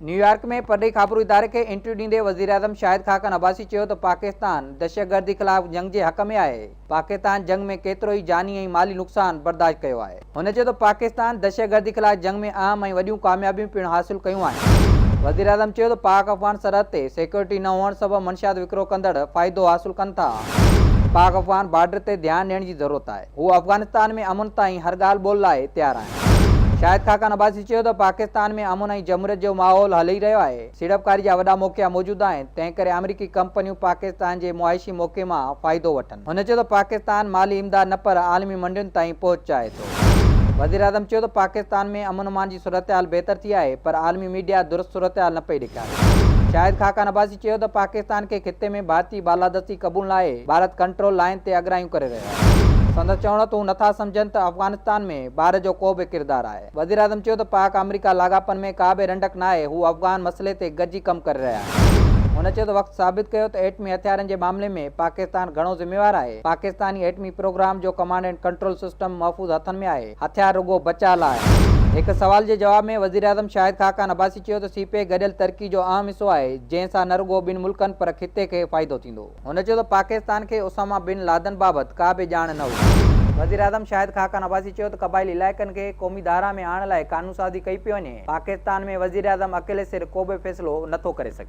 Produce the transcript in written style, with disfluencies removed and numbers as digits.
New York ۾ پرڏيهي خابرو اداري کي انٽرويو ڏيندي وزيراعظم شاهد خاقان عباسي چيو ته پاڪستان دهشتگردي خلاف جنگ جي حق ۾ آهي، پاڪستان جنگ ۾ ڪيترو ئي جاني ۽ مالي نقصان برداشت ڪيو آهي. هن چيو ته پاڪستان دهشتگردي خلاف جنگ ۾ اهم ۽ وڏيون ڪاميابيون پڻ حاصل ڪيون آهن. وزيراعظم چيو ته پاڪ افغان سرحد تي سيڪيورٽي نه هئڻ سبب منشيات وڪرو ڪندڙ فائدو حاصل ڪن ٿا، پاڪ افغان بارڊر تي ڌيان ڏيڻ جي ضرورت آهي. هو افغانستان ۾ امن تائين هر ڳالهه ٻولهه لاء تيار آهن. شاهد خاقان عباسي چيو ته پاڪستان ۾ امن ۽ جمهوريت جو ماحول هلي رهيو آهي، سيڙپڪاري جا وڏا موقعا موجود آهن، تنهن ڪري آمريڪي ڪمپنيون پاڪستان جي معاشي موقعي مان فائدو وٺن. هن چيو ته پاڪستان مالي امداد نه پر عالمي منڊين تائين پهچ چاهي ٿو. وزيراعظم چيو ته پاڪستان ۾ امن امان جي صورتحال بهتر ٿي آهي پر عالمي ميڊيا درست صورتحال نه پئي ڏيکاري. شاهد خاقان عباسي چيو ته پاڪستان کي خطي ۾ ڀارتي بالادستي قبول ناهي، ڀارت ڪنٽرول لائين تي اڳرايون ڪري رهيو آهي. سندس چوڻ هو ته هو نٿا سمجهن ته افغانستان ۾ ڀارت جو ڪو به ڪردار آهي. وزيراعظم چيو ته پاڪ آمريڪا لاڳاپن ۾ ڪا به رنڊڪ ناهي، هو افغان مسئلي تي گڏجي ڪم ڪري رهيا آهن. هن چيو ته وقت ثابت ڪيو ته ايٽمي هٿيارن جي معاملي ۾ پاڪستان گهڻو ذميوار آهي، پاڪستاني ايٽمي پروگرام جو ڪمانڊ اينڊ ڪنٽرول سسٽم محفوظ هٿن ۾ آهي، هٿيار رڳو بچاء لاء آهن. هڪ سوال جي جواب ۾ وزيراعظم شاهد خاقان عباسي چيو ته سي پيڪ گڏيل ترقي جو اهم حصو آهي، جنهن سان نه رڳو ٻن ملڪن پر خطي کي فائدو ٿيندو. هن چيو ته پاڪستان کي اسامه بن لادن بابت ڪا به ڄاڻ نه هئي. وزيراعظم شاهد خاقان عباسي چيو ته قبائلي علائقن کي قومي ڌارا ۾ آڻڻ لاء قانونسازي ڪئي پئي وڃي، پاڪستان ۾ وزيراعظم اڪيلي سر ڪو به فيصلو نٿو ڪري سگهي.